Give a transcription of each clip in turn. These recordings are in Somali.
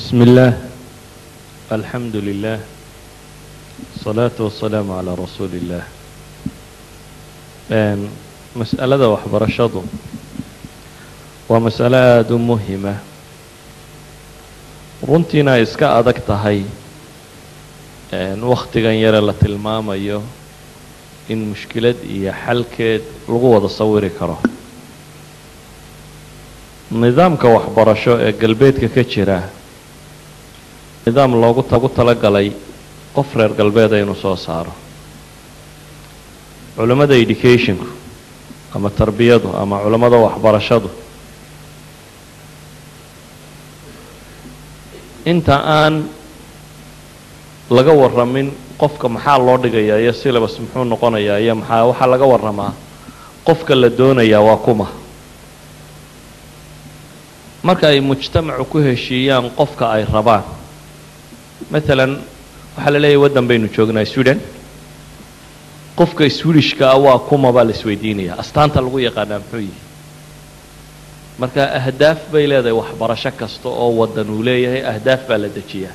بسم الله، الحمد لله، الصلاة والسلام على رsuuل الlah. Mas'alada waxbarashadu waa mas'alo aada u muhima, runtiina ay iska adag tahay wakhtigan yare la tilmaamayo in mushkilad iyo xalkeed lagu wada sawiri karo. Nidaamka waxbarasho ee galbeedka ka jira, nidaam loogu talagalay qof reer galbeeda inuu soo saaro. Culammada educationku ama tarbiyadu ama culammada waxbarashadu inta aan laga warramin qofka maxaa loo dhigayaa iyo syllabus muxuu noqonayaa iyo maxaa, waxaa laga warramaa qofka la doonayaa waa kuma. Marka ay mujtamacu ku heshiiyaan qofka ay rabaan, maalan waxaa la leeyahay waddan baynu joognaa, Sweden, qofka Swedishka ah waa kuma baa la isweydiinaya, astaanta lagu yaqaanaa muxuu yihi? Marka ahdaaf bay leedahay waxbarasho kasta oo waddan uu leeyahay, ahdaaf baa la dejiyaa,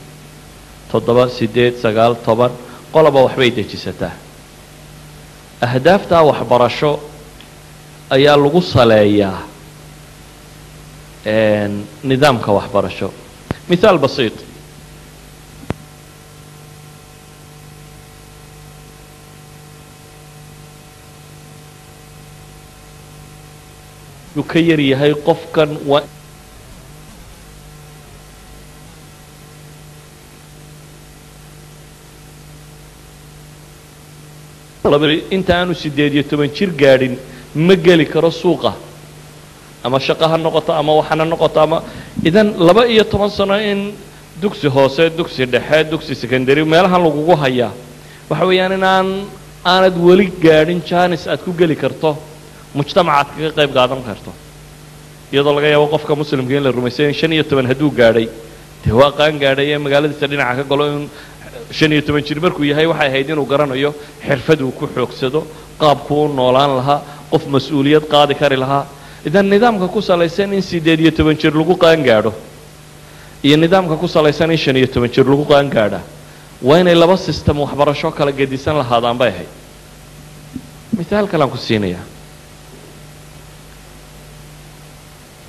7, 8, 9, 10, qoloba waxbay dejisataa. Ahdaaftaa waxbarasho ayaa lagu saleeyaa nidaamka waxbarasho. Mithaal basiit, uu ka yar yahay qofkan waa inta aanu 18 jir gaadhin ma geli karo suuqa, ama shaqo ha noqoto ama waxana noqoto ama. Idan 12 sano in dugsi hoose, dugsi dhexe, dugsi secondary meelahan lagugu hayaa, waxa weeyaan inaan aanad weli gaadhin janis aad ku geli karto mujtamacaad kaga qayb qaadan karto, iyadoo laga yaabo qofka muslimka in la rumaysay in 15 hadduu gaadhay dee waa qaan gaadhay ee magaaladiisa dhinaca ka galo. In 15 jir markuu yahay waxay ahayd inuu garanayo xirfad uu ku xoogsado, qaabku u noolaan lahaa, qof mas-uuliyad qaadi kari lahaa. Idan nidaamka ku salaysan in 18 jir lagu qaan gaadho iyo nidaamka ku salaysan in 15 jir lagu qaan gaadha waa inay laba system waxbarasho kala gedisan lahaadaan bay ahayd. Mithaal kalean ku siinayaa,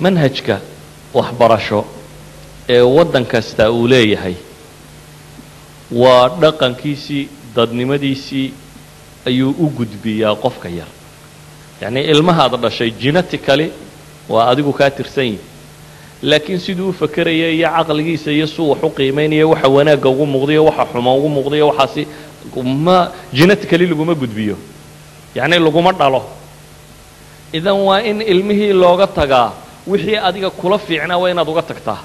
manhajka waxbarasho ee waddan kasta uu leeyahay waa dhaqankiisii, dadnimadiisii ayuu u gudbiyaa qofka yar. Yacnii ilmahaad dhashay genetically waa adigu kaa tirsan yihi, laakiin siduu u fakeraya iyo caqligiisa iyo suu wax u qiimaynaya, waxa wanaagga ugu muuqdayo, waxa xuma ugu muuqdayo, waxaasi ma genetically laguma gudbiyo, yacni laguma dhalo. Idan waa in ilmihii looga tagaa wixii adiga kula fiicnaa, waa inaad uga tagtaa.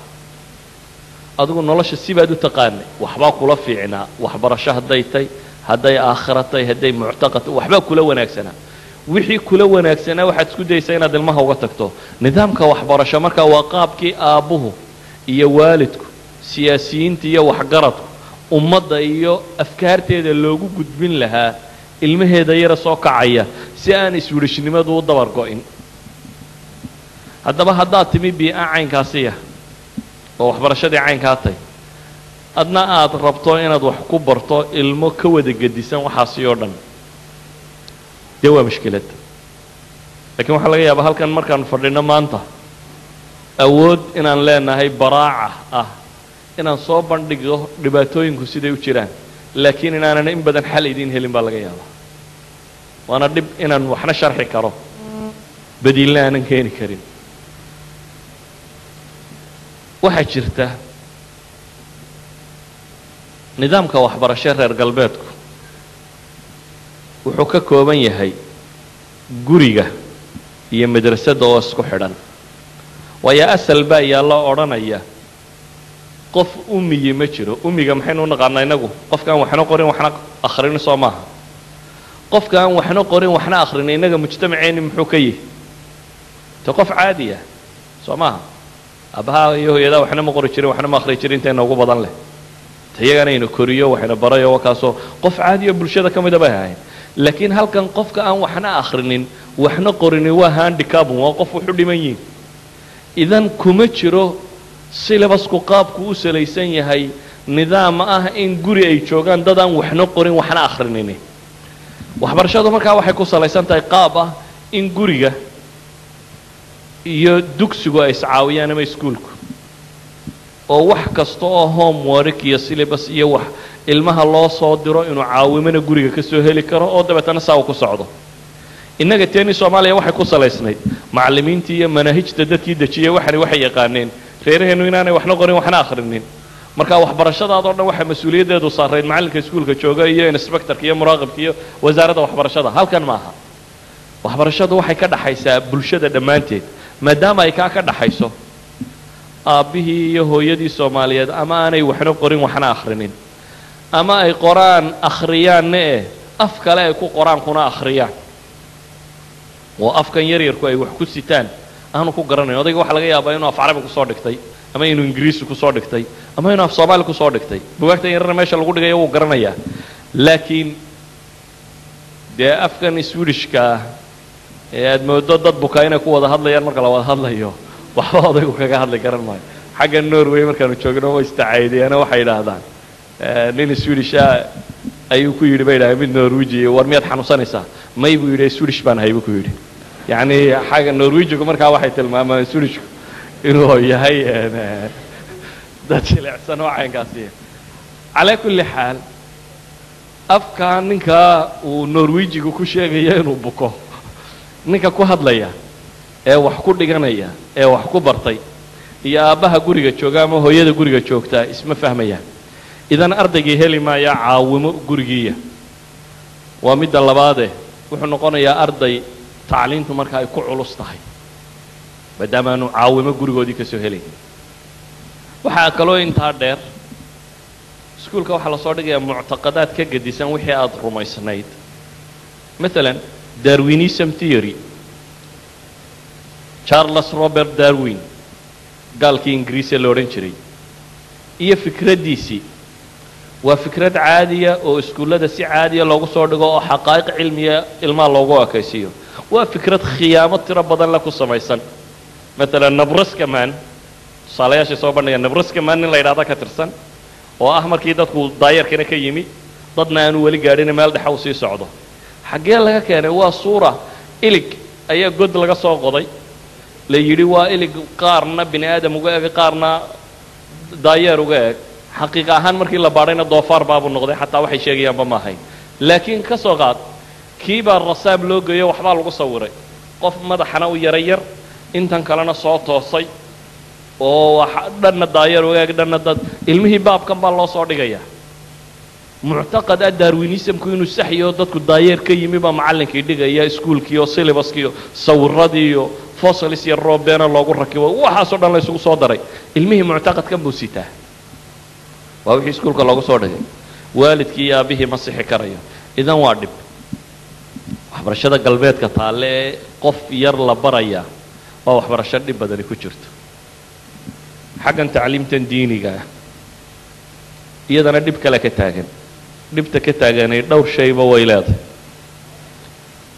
Adigu nolosha sibaad u taqaanay, waxbaa kula fiicnaa, waxbarasho hadday tay, hadday aakhira tay, hadday muctaqad tay, waxbaa kula wanaagsanaa. Wixii kula wanaagsanaa waxaad isku dayaysaa inaad ilmaha uga tagto. Nidaamka waxbarasho marka waa qaabkii aabbuhu iyo waalidku, siyaasiyiinta iyo waxgaradku ummadda iyo afkaarteeda loogu gudbin lahaa ilmaheeda yara soo kacaya si aan iswidhishnimadu u dabar go'in. Haddaba haddaad timi bii-a caynkaasiya oo waxbarashadii caynkaa tay, adna aad rabto inaad wax ku barto ilmo ka wada gedisan waxaasi oo dhan, dee waa mushkilad. Lakiin waxaa laga yaabaa halkan markaanu fadhino maanta awood inaan leenahay baraaca ah inaan soo bandhigo dhibaatooyinku siday u jiraan, laakiin inaanan in badan xal idiin helin baa laga yaabaa. Waana dhib inaan waxna sharxi karo, badiilna aanan keeni karin. Waxaa jirta nidaamka waxbarasho reer galbeedku wuxuu ka kooban yahay guriga iyo madrasadda oo isku xidhan, waayo asal baa yaalloo odhanaya qof umiyi ma jiro. Umiga maxaynu u naqaanaa innagu? Qofka aan waxna qorin waxna akhrin, soo maaha? Qofka aan waxna qorin waxna akhrin innaga mujtamaceenni muxuu ka yihi? Te qof caadi ah, soo maaha? Aabbaha iyo hooyadaa waxna ma qori jirin, waxna ma akhri jirin, intayna ugu badan leh ta iyagana ayna koriyo waxayna barayo, wakaasoo qof caadiyo bulshada ka mida bay ahayn. Laakiin halkan qofka aan waxna akhrinin waxna qorinin waa handicabun, waa qof wuxu dhiman yihin. Idan kuma jiro Syllabusku qaabku u salaysan yahay nidaam ah in guri ay joogaan dad aan waxna qorin waxna akrinini. Waxbarashadu markaa waxay ku salaysan tahay qaab ah in guriga iyo dugsigu ay iscaawiyaan ama iskuulku, oo wax kasta oo homework iyo syllabus iyo wax ilmaha loo soo diro inuu caawimona guriga ka soo heli karo, oo dabeetana saa uu ku socdo. Innaga teeni Soomaaliya waxay ku salaysnayd macallimiintii iyo manaahijta dadkii dejiyey waxani waxay yaqaaneen reeraheennu inaanay waxna qorin waxna akhrinin. Marka waxbarashadaadoo dhan waxaa mas-uuliyaddeedu saarayd macallinka iskuulka jooga iyo inspectorka iyo muraaqibka iyo wasaaradda waxbarashada. Halkan maaha, waxbarashadu waxay ka dhaxaysaa bulshada dhammaanteed. Maadaama ay kaa ka dhaxayso, aabbihii iyo hooyadii Soomaaliyeed ama aanay waxna qorin waxna akhrinin, ama ay qoraan akhriyaanna eh af kale ay ku qoraan kuna akhriyaan, oo afkan yaryarku ay wax ku sitaan aanu ku garanayn. Odayga waxaa laga yaabaa inuu af Carabi kusoo dhigtay, ama inuu Ingiriisi kusoo dhigtay, ama inuu af Soomaali kusoo dhigtay. Bugaagtan yarana meesha lagu dhigayo wuu garanayaa, laakiin dee afkan Swedishka ah ee aad moodo dad bukaa inay ku wada hadlayaan marka la wada hadlayo, waxba odaygu kaga hadli garan maayo. Xagga Norway markaanu joogno way istacaydiyaano, waxay yidhaahdaan nin Swedish ah ayuu ku yidhi, bay yidhahdeen mid Norweji, "War miyaad xanuunsanaysaa?" "May," buu yidhi, "Swedish baan ahay," buu ku yidhi. Yacni xagga Norwejigu markaa waxay tilmaamaan Swedishku inuu yahay dad jilecsan oo caynkaasi. Calaa kulli xaal, afkaa ninkaa uu Norwejigu ku sheegaya inuu buko, ninka ku hadlaya ee wax ku dhiganaya ee wax ku bartay iyo aabbaha guriga jooga ama hooyada guriga joogtaa isma fahmayaan. Idan ardaygii heli maayaa caawimo gurigiiya. Waa midda labaade, wuxuu noqonayaa arday tacliintu marka ay ku culus tahay, maadaama aanu caawimo gurigoodii ka soo helaynin. Waxaa kaloo intaa dheer, iskuulka waxaa lasoo dhigayaa muctaqadaad ka gedisan wixii aada rumaysnayd. Maalan Darwinism theory, Charles Robert Darwin, gaalkii Ingiriise la odhan jiray, iyo fikraddiisii waa fikrad caadiya oo iskuullada si caadiya loogu soo dhigo oo xaqaa'iq cilmiya ilmaha loogu ekaysiiyo. Waa fikrad khiyaamo tiro badan le ku samaysan. Maalan Nebraska man, tusaalayaashay soo bandhiga, Nebraska man nin la yidhahda ka tirsan oo ah markii dadku daayarkana ka yimi, dadna aanu weli gaadhin, meel dhexa uu sii socdo. Xaggee laga keenay? Waa suura ilig ayaa god laga soo qoday, la yidhi waa ilig qaarna bini aadam uga eg, qaarna daayeer uga eg. Xaqiiqa ahaan markii la baadhayna doofaar baabuu noqday, xataa waxay sheegayaanba ma ahayn. Laakiin ka soo qaad kii baa rasaam loo geeyo, waxbaa lagu sawiray qof madaxana u yara yar, intan kalena soo toosay, oo dhanna daayeer uga eg, dhanna dad. Ilmihii baabkan baa loo soo dhigayaa. Muctaqad ah Darwinismku inuu saxyaho, dadku daayeer ka yimi, baa macallinkii dhigaya iskuulkii oo syllabuskii iyo sawiradii iyo fossils iyo roobeena loogu rakibo, waxaasoo dhan la isugu soo daray. Ilmihii muctaqadkan buu sitaa, waa wixii iskuulka loogu soo dhigay. Waalidkii iyo aabbihii ma sixi karayo. Idan waa dhib waxbarashada galbeedka taalle ee qof yar la baraya, waa waxbarasho dhib badani ku jirto. Xaggan tacliimtan diiniga ah iyadana dhib kale ka taagan. Dhibta ka taaganay dhowr shayba way leedahay.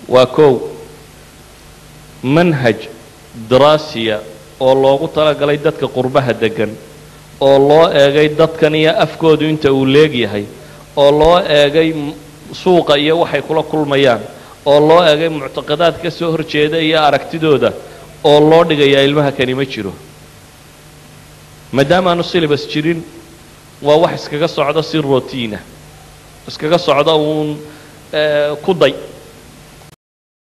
Waa kow, manhaj daraasiya oo loogu talagalay dadka qurbaha deggan, oo loo eegay dadkan iyo afkoodu inta uu leegyahay, oo loo eegay suuqa iyo waxay kula kulmayaan, oo loo eegay muctaqadaad ka soo horjeeda iyo aragtidooda, oo loo dhigayaa ilmaha kani ma jiro. Maadaama aanu syllabus jirin, waa wax iskaga socda si routine ah, iskaga socda uun ku day.